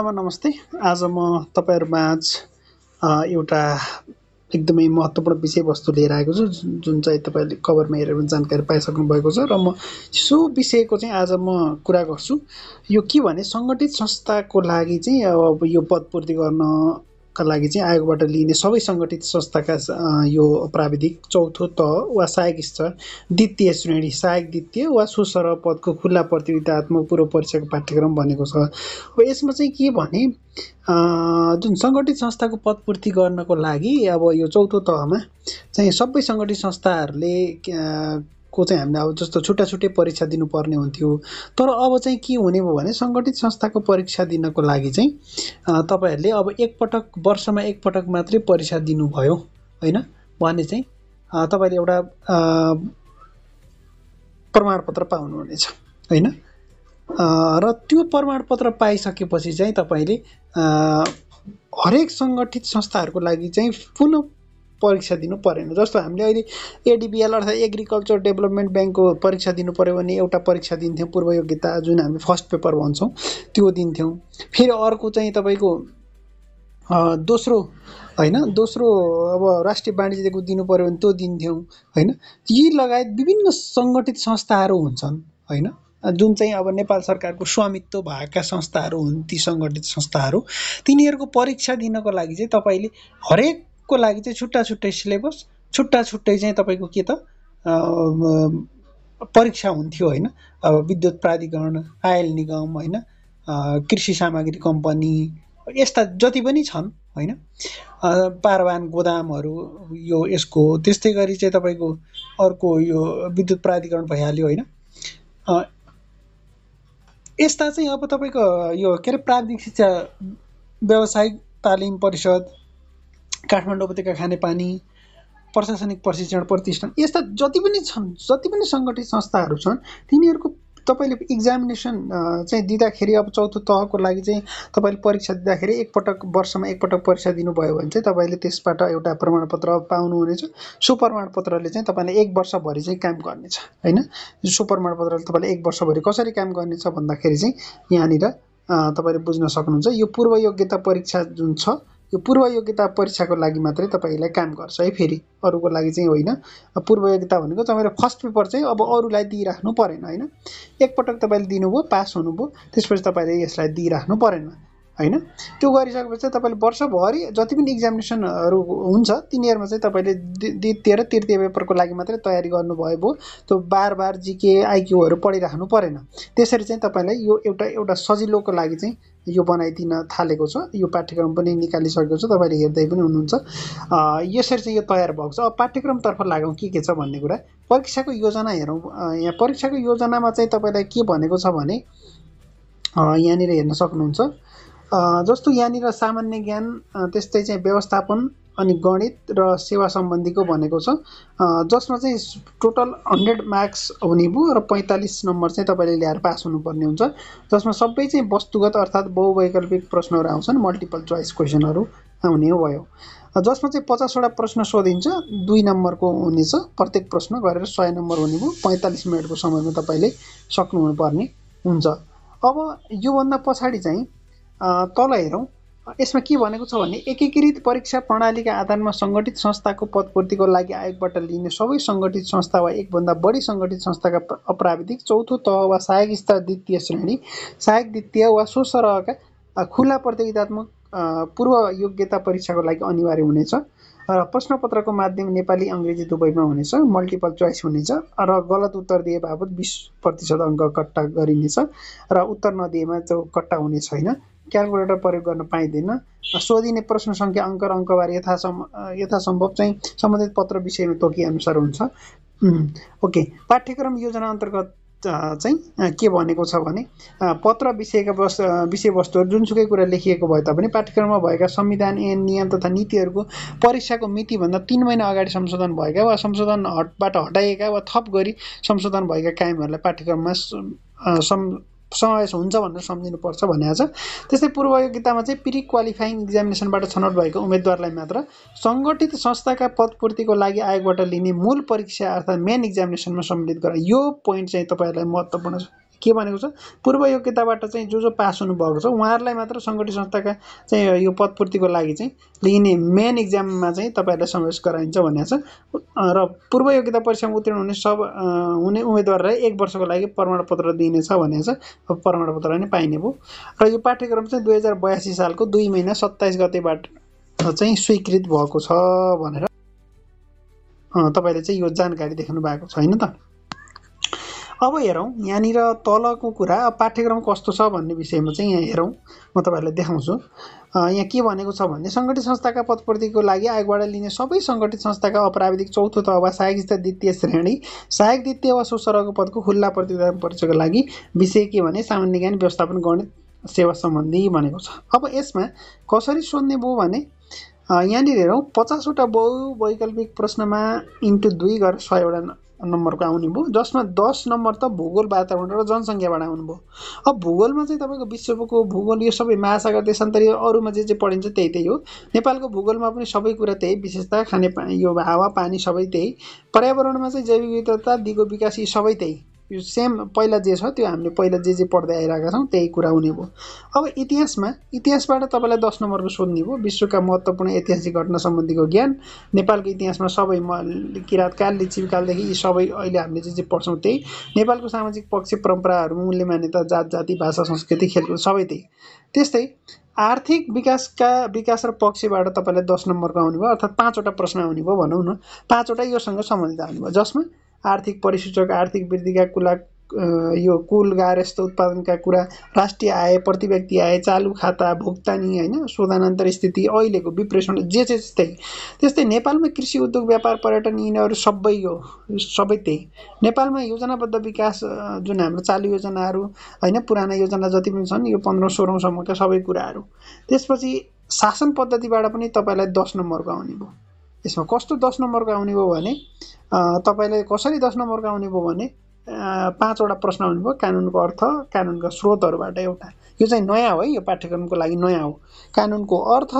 सम्पूर्णमा नमस्ते। आज म तपाईहरुमाझ एउटा एकदमै महत्त्वपूर्ण विषयवस्तु लिएर आएको छु जुन चाहिँ तपाईले कभरमा हेरेर पनि जानकारी पाइसक्नु भएको छ र म सो विषयको चाहिँ आज म कुरा गर्छु। यो के भने संगठित संस्थाको लागि चाहिँ अब यो पदपूर्ति गर्नका लागि चाहिँ आयोगबाट लिइने सबै संगठित संस्थाका यो प्राविधिक चौथो तह वा सहायक स्तर द्वितीय श्रेणी सहायक द्वितीय वा सुसरह पदको खुल्ला प्रतियोगितात्मक पूर्व परीक्षाको पाठ्यक्रम बनेको छ। अब यसमा चाहिँ के भने जुन संगठित संस्थाको पदपूर्ति गर्नको लागि अब यो चौथो तहमा चाहिँ सबै संगठित संस्थाहरूले को चाहिँ हामीले अब जस्तो छुट्टा छुट्टै परीक्षा दिनुपर्ने हुन्थ्यो। तर अब चाहिँ के हुने भयो भने संगठित संस्थाको परीक्षा दिनको लागि चाहिँ तपाईहरुले अब एकपटक वर्षमा एकपटक मात्रै परीक्षा दिनुभयो हैन भने चाहिँ तपाईले एउटा प्रमाणपत्र पाउनुहुनेछ हैन। र त्यो प्रमाणपत्र पाइसकेपछि चाहिँ तपाईले हरेक संगठित संस्थाहरूको लागि चाहिँ पुनः परीक्षा दिनु परेन। जस्तो हामीले अहिले एडीबीएल अर्थात् एग्रिकल्चर डेभलपमेन्ट बैंकको परीक्षा दिनु पर्यो भने एउटा परीक्षा दिन्थ्यौं पूर्व योग्यता जुन हामी फर्स्ट पेपर भन्छौं त्यो दिन्थ्यौं। फेरि अर्को चाहिँ तपाईको दोस्रो दोस्रो अब राष्ट्रिय वाणिज्यको दिनु पर्यो भने त्यो दिन्थ्यौं हैन। यी लगायत विभिन्न संगठित संस्थाहरू हुन्छन् हैन जुन चाहिँ अब नेपाल सरकारको स्वामित्व भएका संस्थाहरू हुन्। ती संगठित संस्थाहरू तिनीहरूको परीक्षा दिनको लागि चाहिँ तपाईले हरेकको लागि चाहिँ छुट्टा छुट्टै सिलेबस छुट्टा छुट्टै चाहिँ तपाईको के त परीक्षा हुन्थ्यो हैन। अब विद्युत प्राधिकरण आयल निगम हैन कृषि सामग्री कम्पनी यस्ता जति पनि छन् हैन पारवान गोदामहरू यो यसको त्यस्तै गरी चाहिँ तपाईको अर्को यो विद्युत प्राधिकरण भइहाल्यो हैन। यस्ता चाहिँ अब तपाईको यो के रे प्राविधिक शिक्षा व्यावसायिक तालिम परिषद काठमाडौँ उपत्यका खानेपानी प्रशासनिक प्रशिक्षण प्रतिष्ठान यस्ता जति पनि छन् जति पनि संगठित संस्थाहरू छन् तिनीहरूको तपाईले एक्जामिनेसन चाहिँ दिँदाखेरि अब चौथो तहको लागि चाहिँ तपाईले परीक्षा दिँदाखेरि एकपटक वर्षमा एकपटक परीक्षा दिनुभयो भने चाहिँ तपाईले त्यसबाट एउटा प्रमाणपत्र पाउनुहुनेछ। सो प्रमाणपत्रले चाहिँ तपाईले एक वर्षभरि चाहिँ काम गर्नेछ हैन। सो प्रमाणपत्रले तपाईले एक वर्षभरि कसरी काम गर्नेछ भन्दाखेरि चाहिँ यहाँनिर तपाईले बुझ्न सक्नुहुन्छ। यो पूर्व योग्यता परीक्षा जुन छ यो पूर्व योग्यता परीक्षाको लागि मात्रै तपाईलाई काम गर्छ है। फेरि अरूको लागि चाहिँ होइन। पूर्व योग्यता भनेको तपाईले फर्स्ट पेपर चाहिँ अब अरूलाई दिइराख्नु परेन हैन। एकपटक तपाईले दिनुभयो पास हुनुभयो त्यसपछि तपाईले यसलाई दिइराख्नु परेन हैन। त्यो गरिसकेपछि तपाईले वर्षभरि जति पनि एक्जामिनेसनहरु हुन्छ तिनीहरुमा चाहिँ तपाईले द्वितीय र तृतीय पेपरको लागि मात्रै तयारी गर्नुभयो भो त्यो बार जीके आईक्यूहरु पढिराख्नु परेन। त्यसरी चाहिँ तपाईलाई यो एउटा सजिलोको लागि चाहिँ यो बनाइदिन थालेको छ। यो पाठ्यक्रम पनि निकालिसकेको छ तपाईले हेर्दै पनि हुनुहुन्छ। यसरी चाहिँ यो तयार भएको छ। अब पाठ्यक्रम तर्फ लागौं के छ भन्ने कुरा परीक्षाको योजना हेरौं। यहाँ परीक्षाको योजनामा चाहिँ तपाईलाई के भनेको छ भने यहाँनिर हेर्न सक्नुहुन्छ। जस्तो यहाँनिर सामान्य ज्ञान त्यस्तै चाहिँ व्यवस्थापन अनि गणित र सेवा सम्बन्धीको भनेको छ जसमा चाहिँ टोटल 100 मार्क्स हुने भयो र 45 नम्बर चाहिँ तपाईले ल्याएर पास हुनुपर्ने हुन्छ। जसमा सबै चाहिँ वस्तुगत अर्थात् बहुवैकल्पिक प्रश्नहरू आउँछन् मल्टिपल चोइस क्वेशनहरू आउने भयो। जसमा चाहिँ 50 वटा प्रश्न सोधिन्छ 2 नम्बरको हुनेछ प्रत्येक प्रश्न गरेर 100 नम्बर हुने भयो। 45 मिनेटको समयमा तपाईले सक्नु पर्ने हुन्छ। अब यो भन्दा पछाडी चाहिँ तल हेरौं। यसमा के भनेको छ भने एकीकृत परीक्षा प्रणालीका आधारमा संगठित संस्थाको पदपूर्तिको लागि आयोगबाट लिइने सबै संगठित संस्था वा एक भन्दा बढी संगठित संस्थाका अप्राविधिक चौथो तह वा सहायक स्तर द्वितीय श्रेणी सहायक द्वितीय वा सोसरहका खुला प्रतियोगितात्मक पूर्व योग्यता परीक्षाको लागि अनिवार्य हुनेछ। र प्रश्नपत्रको माध्यम नेपाली अंग्रेजी दुवैमा हुनेछ। मल्टिपल चोइस हुनेछ र गलत उत्तर दिए बापत 20% अंक कट्टा गरिनेछ र उत्तर नदिएमा चाहिँ कट्टा हुने छैन। क्याल्कुलेटर प्रयोग गर्न पाइँदैन। सोधिने प्रश्न संख्या अंक र अंकबार यथासम्भव चाहिँ सम्बन्धित पत्र विषयमा तोकी अनुसार हुन्छ। ओके पाठ्यक्रम योजना अन्तर्गत चाहिँ के भनेको छ भने पत्र विषयका विषयवस्तुहरू जुनसुकै कुरा लेखिएको भए तापनि पाठ्यक्रममा भएका संविधान ऐन नियम तथा नीतिहरूको परीक्षाको मिति भन्दा 3 महिना अगाडि संशोधन भएका वा संशोधनबाट हटाइएका वा थप गरी संशोधन भएका कायमहरूलाई पाठ्यक्रममा समावेश हुन्छ भनेर सम्झिनुपर्छ भनेको छ। त्यस्तै पूर्व योग्यतामा चाहिँ प्री क्वालिफाइङ एक्जामिनेसनबाट छनौट भएको उम्मेदवारलाई मात्र संगठित संस्थाका पदपूर्तिको लागि आयोगबाट लिने मूल परीक्षा अर्थात् मेन एक्जामिनेसनमा सम्मिलित गराइयो। यो पोइन्ट चाहिँ तपाईहरुलाई महत्त्वपूर्ण छ। के भनेको छ पूर्व योग्यताबाट चाहिँ जो पास हुनुभएको छ उहाँहरूलाई मात्र सङ्गठित संस्थाका चाहिँ यो पदपूर्तिको लागि चाहिँ लिने मेन इक्जाममा चाहिँ तपाईँहरूलाई समावेश गराइन्छ भनेको छ र पूर्व योग्यता परीक्षामा उत्तीर्ण हुने उम्मेदवारलाई 1 वर्षको लागि प्रमाणपत्र दिइनेछ भनेको छ। प्रमाणपत्र नै पाइने भयो र यो पाठ्यक्रम चाहिँ 2082 सालको 2 महिना 27 गतेबाट चाहिँ स्वीकृत भएको छ भनेर तपाईँले चाहिँ यो जानकारी देख्नु भएको छ हैन त। अब हेरौँ यहाँनिर तलको कुरा पाठ्यक्रम कस्तो छ भन्ने विषयमा चाहिँ यहाँ हेरौँ म तपाईँहरूलाई देखाउँछु। यहाँ के भनेको छ भने सङ्गठित संस्थाका पदपूर्तिको लागि आयोगबाट लिने सबै सङ्गठित संस्थाका अपराविधिक चौथो तह वा सहायक स्तर द्वितीय श्रेणी सहायक द्वितीय वा सोसरको पदको खुल्ला प्रतियोगिता परीक्षाको लागि विषय के भने सामान्य ज्ञान व्यवस्थापन गणित सेवा सम्बन्धी भनेको छ। अब यसमा कसरी सोध्ने भयो भने यहाँनिर हेरौँ 50वटा बहुवैकल्पिक प्रश्नमा इन्टु 2 गरेर 100वटा नम्बरको आउने भयो जसमा 10 नम्बर त भूगोल वातावरण र जनसङ्ख्याबाट आउनु भयो। अब भूगोलमा चाहिँ तपाईँको विश्वको भूगोल यो सबै महासागर देशान्तरीय अरूमा जे पढिन्छ त्यही हो। नेपालको भूगोलमा पनि सबै कुरा त्यही विशेषता खाने यो हावा पानी सबै त्यही। पर्यावरणमा चाहिँ जैविक विविधता दिगो विकास यी सबै त्यही यो सेम पहिला जे छ त्यो हामीले पहिला जे पढ्दै आइरहेका छौँ त्यही कुरा हुने भयो। अब इतिहासबाट तपाईँलाई 10 नम्बरको सोध्ने भयो विश्वका महत्त्वपूर्ण ऐतिहासिक घटना सम्बन्धीको ज्ञान नेपालको इतिहासमा सबै किराँतकाल लिच्छविकालदेखि यी सबै अहिले हामीले जे पढ्छौँ त्यही। नेपालको सामाजिक पक्ष परम्पराहरू मूल्य मान्यता जात जाति भाषा संस्कृति खेलकुद सबै त्यही। त्यस्तै आर्थिक विकास र पक्षबाट तपाईँलाई 10 नम्बरको आउने भयो अर्थात् 5वटा प्रश्न आउने भयो भनौँ न 5वटा योसँग सम्बन्धित आउने भयो जसमा आर्थिक परिसूचक आर्थिक वृद्धिका कुरा यो कुल गार्हस्थ उत्पादनका कुरा राष्ट्रिय आय प्रति व्यक्ति आय चालु खाता भुक्तानी हैन शोधानन्तर स्थिति अहिलेको विप्रेषण जे त्यस्तै नेपालमा कृषि उद्योग व्यापार पर्यटन यिनीहरू सबै त्यही। नेपालमा योजनाबद्ध विकास जुन हाम्रो चालु योजनाहरू हैन पुराना योजना जति पनि छन् यो 15-16 सम्मका सबै कुराहरू। त्यसपछि शासन पद्धतिबाट पनि तपाईँलाई 10 नम्बरको आउने भयो। यसमा कस्तो 10 नम्बरको आउने भयो भने तपाईँलाई कसरी 10 नम्बरको आउने भयो भने 5वटा प्रश्न आउने भयो कानुनको अर्थ कानुनका स्रोतहरूबाट एउटा यो चाहिँ नयाँ हो यो पाठ्यक्रमको लागि नयाँ हो। कानुनको अर्थ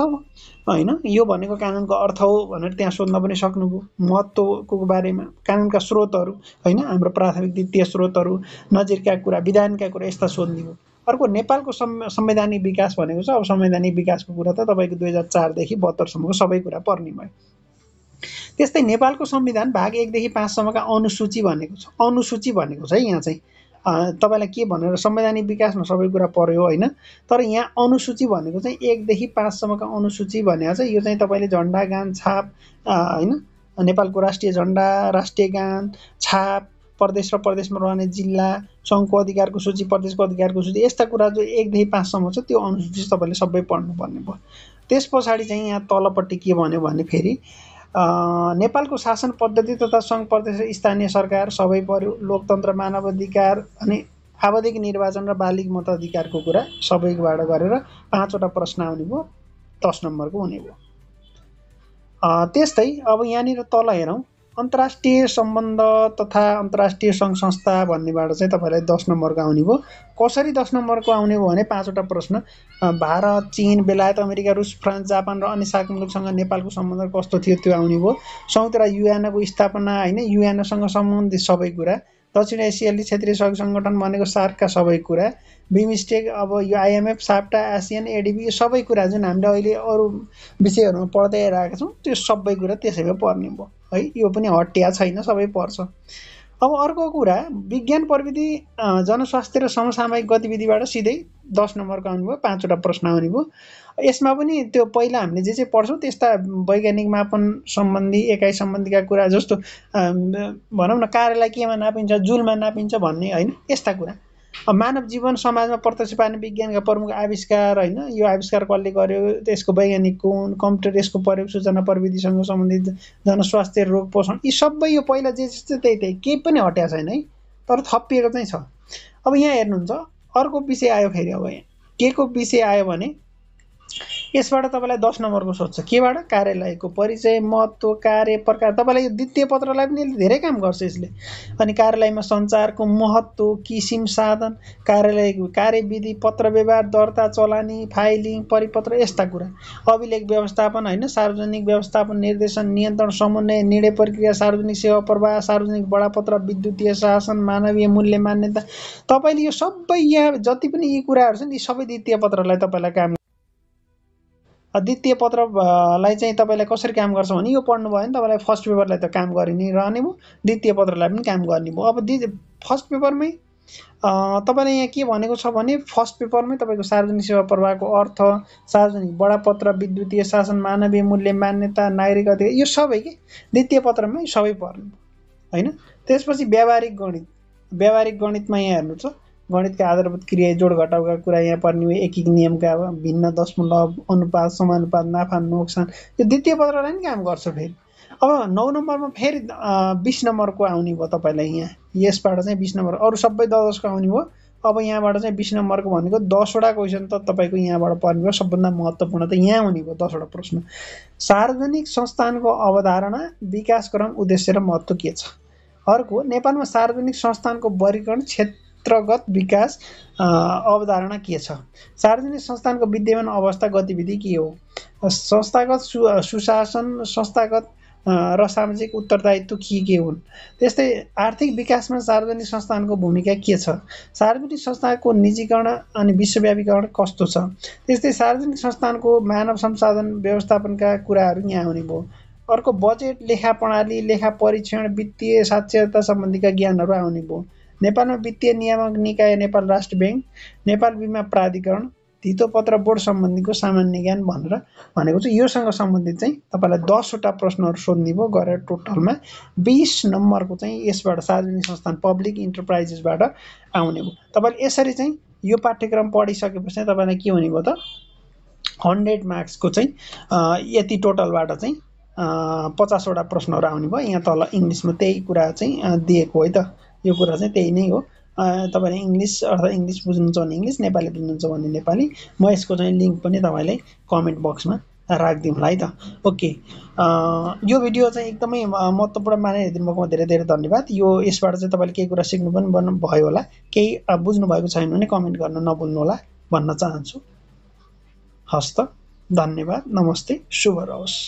हैन यो भनेको कानुनको अर्थ हो भनेर त्यहाँ सोध्न पनि सक्नुभयो। महत्त्वको बारेमा कानुनका स्रोतहरू हैन हाम्रो प्राथमिक द्वितीय स्रोतहरू नजिरका कुरा विधानका कुरा यस्ता सोध्ने भयो। अर्को नेपालको संवैधानिक विकास भनेको छ। अब संवैधानिक विकासको कुरा त तपाईँको 2004 देखि 72 सम्मको सबै कुरा पर्ने भयो। त्यस्तै नेपालको संविधान भाग 1 देखि 5 सम्मका अनुसूची भनेको छ यहाँ चाहिँ तपाईँलाई के भनेर संवैधानिक विकासमा सबै कुरा पर्यो हैन तर यहाँ अनुसूची भनेको चाहिँ 1 देखि 5 सम्मका अनुसूची भनेको चाहिँ यो चाहिँ तपाईँले झण्डा गान छाप हैन नेपालको राष्ट्रिय झण्डा राष्ट्रिय गान छाप प्रदेश र प्रदेशमा रहने जिल्ला सङ्घको अधिकारको सूची प्रदेशको अधिकारको सूची यस्ता कुरा जो 1 देखि 5 सम्म छ त्यो अनुसूची तपाईँले सबै पढ्नुपर्ने भयो। त्यस पछाडि चाहिँ यहाँ तलपट्टि के भन्यो भने फेरि नेपालको शासन पद्धति तथा सङ्घ प्रदेश स्थानीय सरकार सबै पर्यो लोकतन्त्र मानव अधिकार अनि आवधिक निर्वाचन र बालिग मताधिकारको कुरा सबैबाट गरेर 5वटा प्रश्न आउने भयो 10 नम्बरको हुने भयो। त्यस्तै अब यहाँनिर तल हेरौँ अन्तर्राष्ट्रिय सम्बन्ध तथा अन्तर्राष्ट्रिय सङ्घ संस्था भन्नेबाट चाहिँ तपाईँलाई 10 नम्बरको आउने भयो। कसरी 10 नम्बरको आउने भयो भने 5वटा प्रश्न भारत चीन बेलायत अमेरिका रुस फ्रान्स जापान र अन्य सार्क मुलुकसँग नेपालको सम्बन्ध कस्तो थियो त्यो आउने भयो। संयुक्त राष्ट्र युएनको स्थापना हैन युएनसँग सम्बन्धित सबै कुरा दक्षिण एसियाली क्षेत्रीय सहयोग सङ्गठन भनेको सार्कका सबै कुरा बिमस्टेक अब यो आइएमएफ साप्टा एसियन एडिबी यो सबै कुरा जुन हामीले अहिले अरू विषयहरूमा पढ्दै आइरहेका छौँ त्यो सबै कुरा त्यसैमा पर्ने भयो है। यो पनि हटिया छैन सबै पर्छ। अब अर्को कुरा विज्ञान प्रविधि जनस्वास्थ्य र समसामयिक गतिविधिबाट सिधै 10 नम्बरको आउने भयो 5वटा प्रश्न आउने भयो। यसमा पनि त्यो पहिला हामीले जे पढ्छौँ त्यस्ता वैज्ञानिक मापन सम्बन्धी एकाइ सम्बन्धीका कुरा जस्तो भनौँ न कार्यलाई केमा नापिन्छ जुलमा नापिन्छ भन्ने हैन यस्ता कुरा। मानव जीवन समाजमा प्रत्यक्ष पार्ने विज्ञानका प्रमुख आविष्कार हैन यो आविष्कार कसले गर्यो त्यसको वैज्ञानिक गुण कम्प्युटर यसको प्रयोग सूचना प्रविधिसँग सम्बन्धित जनस्वास्थ्य रोग पोषण यी सबै यो पहिला जे त्यही केही पनि हट्या छैन है तर थपिएको चाहिँ छ। अब यहाँ हेर्नुहुन्छ अर्को विषय आयो फेरि अब यहाँ के को विषय आयो भने यसबाट तपाईँलाई 10 नम्बरको सोध्छ केबाट कार्यालयको परिचय महत्त्व कार्य प्रकार तपाईँलाई यो द्वितीय पत्रलाई पनि धेरै काम गर्छ यसले अनि कार्यालयमा सञ्चारको महत्त्व किसिम साधन कार्यालयको कार्यविधि पत्र व्यवहार दर्ता चलानी फाइलिङ परिपत्र यस्ता कुरा अभिलेख व्यवस्थापन हैन सार्वजनिक व्यवस्थापन निर्देशन नियन्त्रण समन्वय निर्णय प्रक्रिया सार्वजनिक सेवा प्रवाह सार्वजनिक बडापत्र विद्युतीय शासन मानवीय मूल्य मान्यता तपाईले यो सबै यहाँ जति पनि यी कुराहरु छन् यी सबै द्वितीय पत्रलाई तपाईलाई काम द्वितीय पत्रलाई चाहिँ तपाईलाई कसरी काम गर्छ भने यो पढ्नु भयो भने तपाईलाई फर्स्ट पेपरलाई त काम गरि नै रहने भयो द्वितीय पत्रलाई पनि काम गर्ने भयो अब फर्स्ट पेपरमै तपाईले यहाँ के भनेको छ भने फर्स्ट पेपरमै तपाईको सार्वजनिक सेवा प्रवाहको अर्थ सार्वजनिक बडापत्र विद्युतीय शासन मानवीय मूल्य मान्यता नागरिक अधिकार यो सबै के द्वितीय पत्रमै सबै पर्ने हैन त्यसपछि व्यावहारिक गणितमा यहाँ हेर्नु छ गणितका आधारभूत क्रिया जोड घटाउका कुरा यहाँ पर्ने हो एकीक नियमका भिन्न दशमलव अनुपात समानुपात नाफा नोक्सान यो द्वितीय पत्रलाई नि काम गर्छ फेरि अब 9 नम्बरमा फेरि 20 नम्बरको आउने भयो तपाईलाई यहाँ यसबाट चाहिँ 20 नम्बर अरु सबै 10 को आउने भयो अब यहाँबाट चाहिँ 20 नम्बरको भनेको 10 वटा क्वेशन त तपाईको यहाँबाट पर्ने भयो सबभन्दा महत्त्वपूर्ण त यहाँ हुने भयो 10 वटा प्रश्न सार्वजनिक संस्थानको अवधारणा विकासक्रम उद्देश्य र महत्त्व के छ अर्को नेपालमा सार्वजनिक संस्थानको वर्गीकरण क्षेत्रगत विकास अवधारणा के छ सार्वजनिक संस्थानको विद्यमान अवस्था गतिविधि के हो संस्थागत सुशासन संस्थागत र सामाजिक उत्तरदायित्व के हुन् त्यस्तै आर्थिक विकासमा सार्वजनिक संस्थानको भूमिका के छ सार्वजनिक संस्थाको निजीकरण अनि विश्वव्यापीकरण कस्तो छ त्यस्तै सार्वजनिक संस्थानको मानव संसाधन व्यवस्थापनका कुराहरू यहाँ आउने भयो अर्को बजेट लेखा प्रणाली लेखा परीक्षण वित्तीय साक्षरता सम्बन्धीका ज्ञानहरू आउने भयो नेपालमा वित्तीय नियामक निकाय नेपाल राष्ट्र बैंक नेपाल बीमा प्राधिकरण धितोपत्र बोर्ड सम्बन्धीको सामान्य ज्ञान भनेर भनेको चाहिँ योसँग सम्बन्धित चाहिँ तपाईलाई 10 वटा प्रश्नहरू सोध्ने भयो गरेर टोटलमा 20 नम्बरको चाहिँ यसबाट सार्वजनिक संस्थान पब्लिक इन्टरप्राइजेसबाट आउने भयो तपाईले यसरी चाहिँ यो पाठ्यक्रम पढिसकेपछि तपाईलाई के हुने भयो त 100 मार्क्सको चाहिँ यति टोटलबाट चाहिँ 50 वटा प्रश्नहरू आउने भयो यहाँ तल इंग्लिशमा त्यही कुरा चाहिँ दिएको है त यो कुरा चाहिँ त्यही नै हो तपाईले इंग्लिश अथवा इंग्लिश बुझ्नुहुन्छ भने इंग्लिश नेपाली बुझ्नुहुन्छ भने नेपाली म यसको चाहिँ लिंक पनि तपाईलाई कमेन्ट बक्समा राखिदिउँला है त ओके यो भिडियो चाहिँ एकदमै महत्त्वपूर्ण मानेर हेर्दिनुभएकोमा धेरै धेरै धन्यवाद यो यसबाट चाहिँ तपाईले केही कुरा सिक्नु पनि भयो होला केही बुझ्नु भएको छैन भने कमेन्ट गर्न नभुल्नु होला भन्न चाहन्छु हस्त धन्यवाद नमस्ते शुभ रहोस्